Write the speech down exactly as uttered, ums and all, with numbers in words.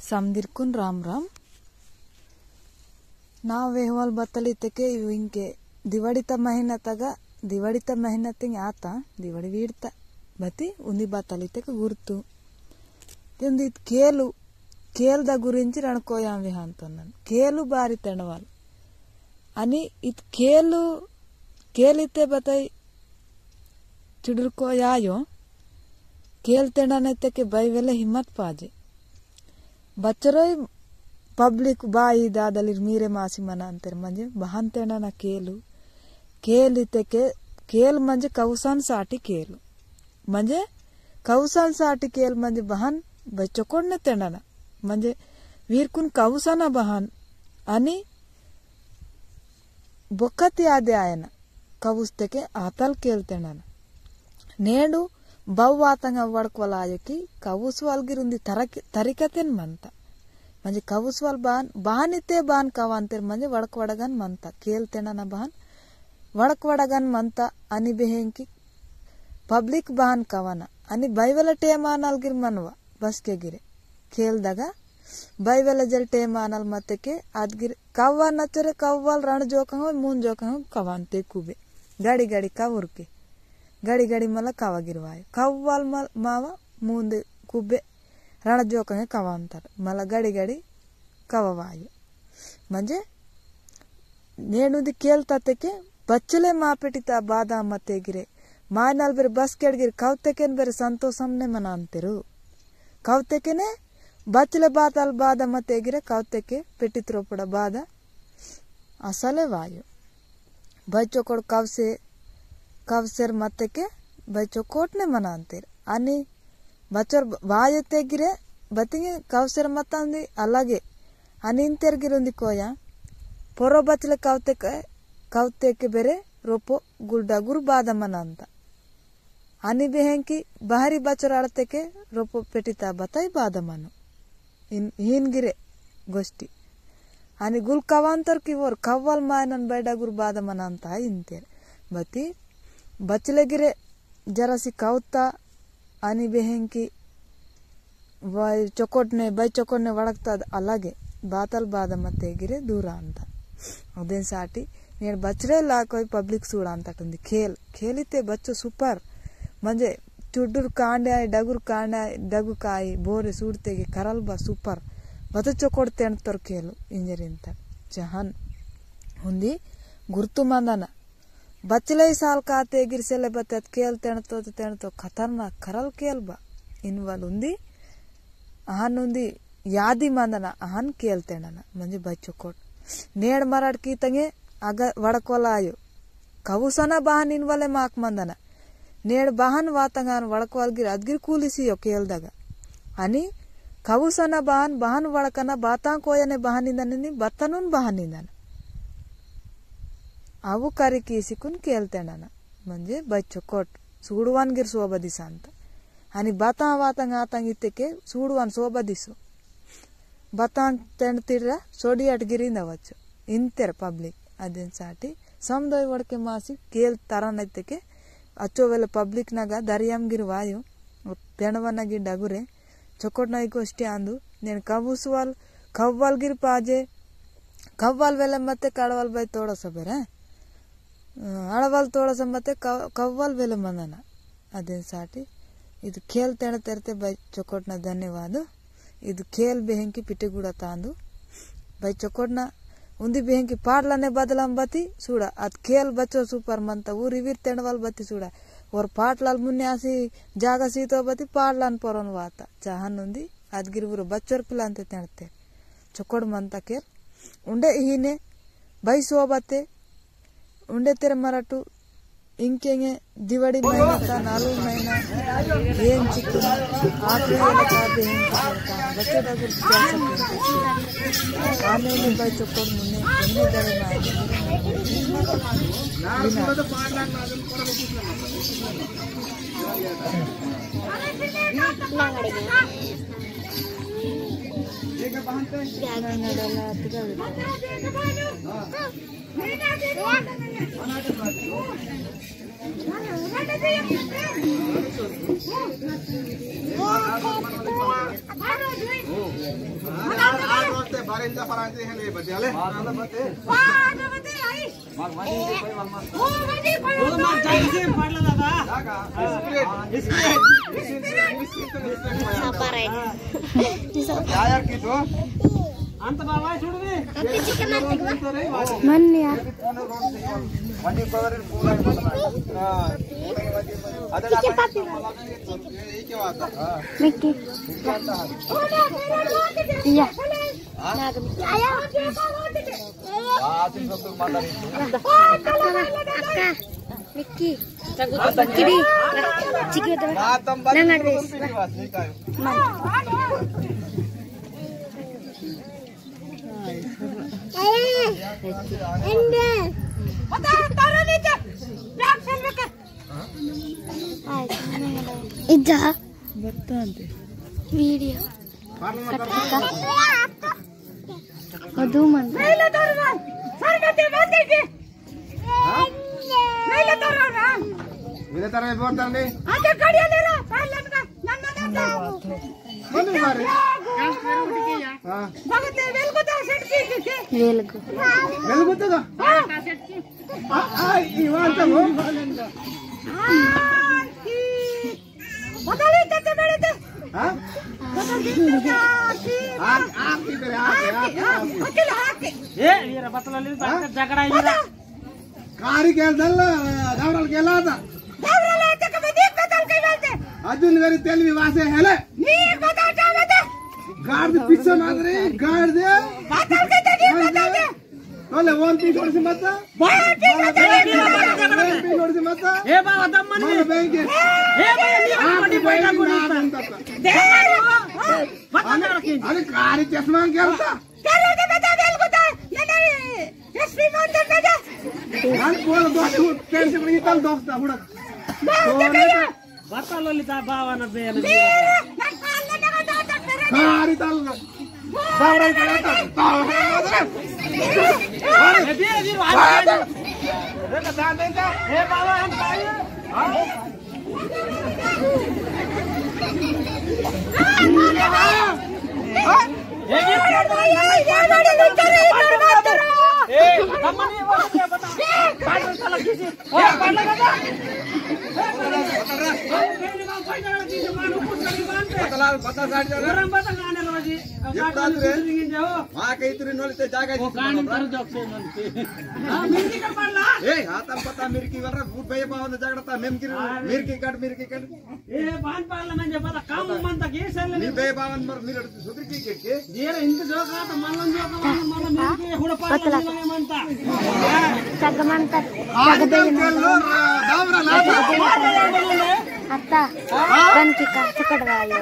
समदिरकुन राम राम। ना वेहवाल बतली तेके इवु इंके दिवाड़ीता महीना तगा, दिवाड़ीता महीना तिंग आता, दिवाड़ी वीड़ता। बती उन्दी बतली तेके गुर्तु। ते उन्दी केलु, केल दा गुरिंची रणकोयां विहान तोन्नन। केलु बारी तेंडवाल। अनि इत केलु, केल इते बताई चुडुरको यायो, केल तेंडा ने तेके बाई वेले हिम्मत पाजे। बच्चरोई public बाई दादलिर मीरे मासी मना अंतेर मंजे बहान तेंडा ना केलु। केल इते के, केल मंजे कौसान साटी केलु। मंजे कौसान साटी केल मंजे बहान बच्चो कोड़ने तेंडा ना। मंजे वीरकुन कौसाना बहान अनि बोक्कत यादे आयना। कवुस्तेके आतल केलतेनन। नेंडु बव्वातंग वड़कवलायकी कवुस वलगिरुंदी तरक-, तरिकतेन मंता। मंजे कवुस वल बान, बानिते बान कवांतेर मंजे वड़कवड़गन मंता। केलतेनन बान वड़कवड़गन मंता अनि बेहेंकी public बान कवना। अनि बैवला टेमानल गिर मनवा। बसके गिरे। केल दगा। बाई वेला जल टेम आनल मतेके आद गिरे कव्वा नचरे कव्वाल रण जोकंग मून जोकंग कवान्ते कुबे। गाड़ी गाड़ी कवुरके। गाड़ी गाड़ी मला कवा गिरवायो। कव्वाल मल-, मावा मून दे कुबे। रण जोकंग कवान्तर। मला गाड़ी गाड़ी कवा वायो। मंजे नेनुदी केल ततेके बच्चले मापेटिता बादा मते गिरे। मायनाल बेर बस केड़ गिर कवतेकेन बेर संतोषम ने मनांतेरु। कवतेकेने बच्चले बाताल बादा मते गिरे कवतेके पेटित रोपड़ा बादा असले वायो। बच्चो कोड़ कवसे, कवसेर मतेके बच्चो कोटने मनांतेर। अनि बचर वायो ते गिरे बतिंगे कवसेर मतांदी अलगे। अनि इंतेर गिरुंदी कोया। पोरो बचले कवते के, कवते के बेरे रोपो गुल डगुर बादा मनांता। अनि बेहेंकी बाहरी बचर आड़ते के रोपो पेटिता बताई बादा मनो। इन, हीन गिरे गोष्टी। अनि गुल कवांतर की वोर कव्वाल मायनन बैडा गुर बादा मनांता इंतेर। बती बचले गिरे जरासी कवता अनि बेहेंकी वाई चोकोटने, बाई चोकोटने वड़कता अलगे बातल बादा मते गिरे दूर आंता। अदेन साटी नेन बचरे ला कोई public सूड़ांता टुंदी। खेल, खेलिते बच्चो super। मंजे चुडुर कांडे आई, डगुर कांडे आई, डगु काई, बोरे सूड़ते के करल बा super। बत चोकोट तेन तोर खेलो, इंजरिन तक। जहन हुंदी गुर्तु मंदना। बचले साल काते गिर सेले बतत केल तेणतो ते तेणतो खतरनाक खरल केल बा। इनवल उंदी, अहन उंदी यादी मंदना, अहन केल तेणना, मंजे बच्चो कोट। नेड़ मराड की तंगे अग वड़कोला आयो। कवुसना बहन इनवले माक मंदना। नेड़ बहन वातंगान वड़कवाल गिर अदगिर कूलिसी यो केल दगा। अनि कवुसना बहन, बहन वड़कना बातां कोयने बहन इंदन नि बत्तनुन बहन इंदन। अवु करी कीसिकुन केल तेंडना। मंजे बच्चो कोट। सूडवान गिर सोबा दिसंत। अनि बातां वातां आतां इत्तेके सूडवान सोबा दिसो। बातां तेंड तिर्रा सोडियाट गिर इंदवच्चो। इंतेर public। अदेन साटी समदोय वड़के मासी केल तरन इत्तेके अच्चो वेले public नगा दरियाम गिर वायो। तेंडवना गिर डगुरे। चोकोट नाई गोष्टी आंदु, नेन कवुसवाल, कव्वाल गिर पाजे, कव्वाल वेले मते काड़वाल बाई तोड़ा सबेर, हैं? अ, आड़वाल तोड़ा सब मते कव-, कव्वाल वेले मंदना। अदेन साटी, इद खेल तेड़ तेरते बाई चोकोट ना धन्यवाद। इद खेल बेहेंकी पिटे गुड़ा तांदु। बाई चोकोट ना उन्दी बेहेंकी पाटला ने बदलाम बती सूड़ा। अद खेल बच्चो super मंता, ऊर इवीर तेंडवाल बती सूड़ा। ओर पाटलाल मुन्ने आसी जागा सीतो बती पाटलान पोरोन वाता। चाहन उन्दी, अद गिर ऊर बच्चोर पिलांते तेंडते। चोकोड़ मंता केर। उंडे इहिने, बाई सोबते, उंडे तेरे मराटू, इंकेंगे दिवाड़ी महीना ता नालू महीना, येन चिकुन, आखिरी वाला का बेहन चिकुन का, बच्चे डगुर क्या सकते हैं। आने में बाई चोकोड़ मुन्ने, मुन्ने दरे मारे। बिना। आठ रोज ते बारिंदा फरांसी है ले बच्चे ले। वाह, बच्चे भाई। ओ, बच्चे, वो मार जान से पड़ लगा था। जागा। स्पिरिट। स्पिरिट। स्पिरिट। स्पिरिट। हाँ, पर है। यार की तो। अंत बाबा छोड़ दे। मन यार। वन्नी पवर पूरा। हाँ। Other Mickey. या। नाग मिक्की। अक्का, अक्का, मिक्की। चिड़ी। चिकी तो। नंगड़ देश। मन। इजा। वीडियो। कटका। वधु मन। नहीं ले तो रहा। सर का तेल बंद करके। हाँ? नहीं ले तो रहा। मेरे तरह बोलता नहीं। आके गाड़ियाँ ले रहा। पार्लर का। नन्ना नन्ना। मम्मी मारे। हाँ। भगत ने वेल को तो सेट की, की, की। वेल को। वेल को तो का? हाँ। आ, आ, इवान तो वो। हाँ, की। बदल ही देते मेरे तो। हाँ? बदल ही देते, की। आप, आप की करे, आप, आप, आप, आप। अकेले आप। ए, ये रे, बतला ले, हाँ? झगड़ा ही बता। रहा। कारी गेल दल, गावरल गेला था। गावरल आता का मैं देख बतल के बोलते। अजुन वेरी तेल भी वासे हेले। नी बता क्या बता। गाड़ दे पीछे मार रे, गाड़ दे। बतल के तो नी बता दे। तोले वन पीस ओर से मत। वन पीस ओर से मत। वन पीस ओर से मत। ए बाबा, दम मन में। बैंक। ए बाबा, नी आप बड़ी बैठा को ना नहीं। दे। बता ना रखें। अरे कारी चश्मा क्या होता? तेरे के बता दे को तो। नहीं, नहीं। एसपी मान दे बता। मान बोल दो, तू टेंशन नहीं तल दोस्त, हुड़ा। दोस्त के। बता ललिता बाबा ना बे ना। मेरे, मैं काल लगा दो तो तेरे। कारी तल। बाबा का था। बाबा का था। अरे, धीरे, धीरे, बाबा। अरे, बता दे तो। हे बाबा, हम खाइए। हाँ? बता, बता, साइड जाओ। गरम बता, गाने रोजी। ये बात रे। माँ के इतनी नॉलेज से जागा जी। हाँ, मिर्ची का पड़ला। ए, हाँ, तम पता मिर्ची वाला, भूत भैया बावन झगड़ा था, मेम की, मिर्ची कट, मिर्ची कट। ए, बान पार्ला मंजे पता काम मन तक ये सेल नी। बे बावन मर मिरड़ सुधर की के के। जेर इंत जोका तो मन लन जोका मन, मन मिरड़ के हुड़ा पार्ला पतला। मन मनता। चग मनता। आग दम चल लो, दावरा ला। अत्ता। हाँ? बन की का चकड़वायो।